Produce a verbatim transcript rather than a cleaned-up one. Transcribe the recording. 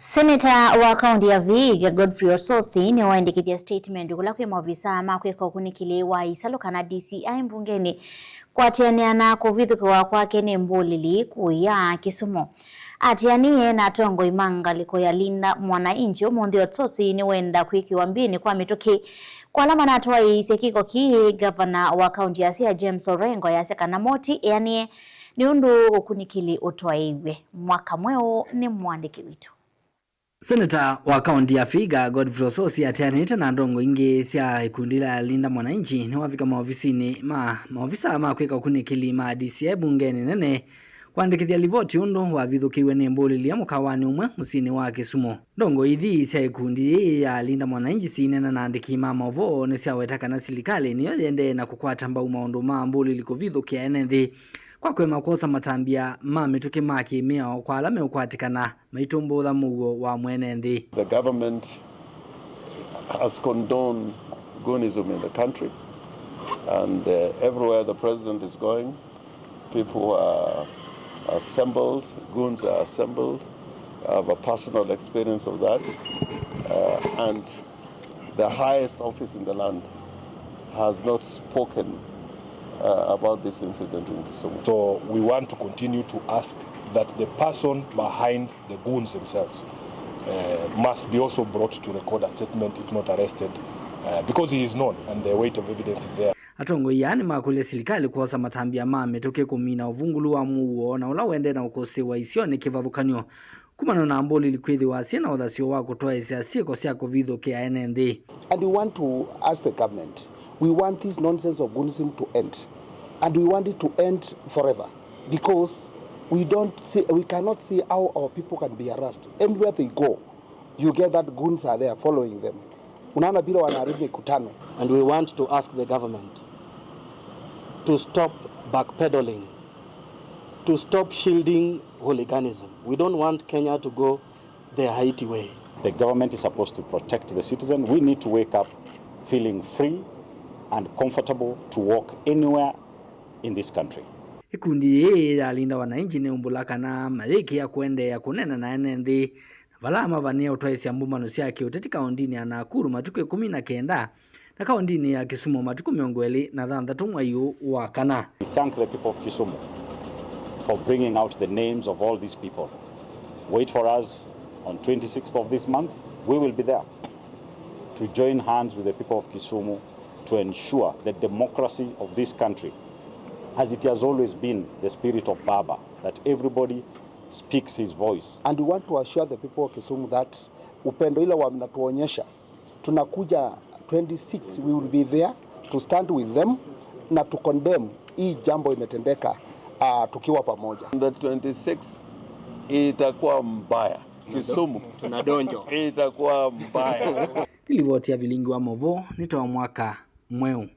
Seneta wa kaunti ya Vihiga, Godfrey Osotsi, nĩwaendekethya statement kũla kwĩ maovisaa ma kwĩka ũkunĩkĩli wa isalũ kana D C I mbungenĩ kwatĩanĩa na kũvithũkĩwa kwake nĩ mbũlĩli kũya Kisumu. Atĩanĩie na atongoi ma ngalĩko ya Linda Mwananchi ũmũnthĩ, Osotsi nĩwenda kwĩkĩwa mbĩnĩ kwa mĩtũkĩ kwa ala manatwaĩĩsye kĩko kĩĩ. Ngavana wa kaunti ya Siaya, James Orengo, ayasya kana moti eanĩe nĩ ũndũ ũkunĩkĩli ũtwaĩiw'e mwaka mweũ nĩ mũandĩki witũ. Seneta wa kaunti ya Vihiga, Godfrey Osotsi, ateanĩte na ndongo ingĩ sya ikundi la Linda Mwananchi nĩwavika maovisinĩ ma maovisa ma kwĩka ũkunĩkĩli ma D C I mbungenĩ nene kwandĩkĩthya livoti ũndũ wavithũkĩiwe nĩ mbũlĩli ya mũkawanĩ ũmwe mũsyĩnĩ wa Kisumu. Ndongo ithi sya ikundi yĩĩ ya Linda Mwananchi siinena na andĩki ma maũvoo nĩsyaweta kana silikalĩ nĩyo yĩendee na kũkwata mbau maũndũ ma mbũlĩli kũvithũkĩa ene nthĩ kwa kũema kwosa matambya ma mĩtũkĩ ma kĩmĩao kwa ala meũkwatĩkana maitũmbũtha mũuo wa mwene nthĩ. The government has condoned goonism in the country, and, uh, everywhere the president is going, people are assembled, goons are assembled. I have a personal experience of that, uh, and the highest office in the land has not spoken, uh, about this incident in Kisumu. So we want to continue to ask that the person behind the goons themselves, uh, must be also brought to record a statement, if not arrested, uh, because he is known and the weight of evidence is there. Atongoi aa nĩmakũlya silikalĩ kwosa matambya ma mĩtũkĩ kũmina ũvungũlu wa mũuo na ũla ũendee na ũkũsĩĩwa isionĩ kĩvathũkany'o kumana na mbũlĩli kwĩthĩwa syĩ na ũthasyo wa kũtwaĩĩsya syĩko sya kũvithũkĩa ene nthĩ. And we want to ask the government, we want this nonsense of goonism to end. And we want it to end forever, because we don't see, we cannot see how our people can be harassed. Anywhere they go, you get that goons are there following them. Unaona vile wanaharibu mikutano. And we want to ask the government to stop backpedaling, to stop shielding hooliganism. We don't want Kenya to go the Haiti way. The government is supposed to protect the citizen. We need to wake up feeling free and comfortable to walk anywhere in this country. Ikundi yĩĩ ya Linda Wananchi nĩumbũla kana mayĩkĩa kũendeea kũneena na ene nthĩ na vala mavanĩe ũtwaĩsya mbũmbano sya kĩũteti kaũndĩnĩ ya Nakuru matukũ ĩkũmi na kenda na kaũndĩnĩ ya Kisumu matukũ mĩongo ĩlĩ na thanthatũ mwai ũũ wa kana. We thank the people of Kisumu for bringing out the names of all these people. Wait for us on twenty-sixth of this month. We will be there to join hands with the people of Kisumu to ensure the democracy of this country, as it has always been the spirit of Baba, that everybody speaks his voice. And we want to assure the people of Kisumu that upendo ile wanatuonyesha, tunakuja twenty-six, we will be there to stand with them na to condemn hii jambo imetendeka, ah, tukiwa pamoja. The twenty-six itakuwa mbaya. Kisumu. Tunadonjo. Itakuwa mbaya. Nĩ livoti ya vilingi wa maũvoo nĩ ta wa mwaka mweũ.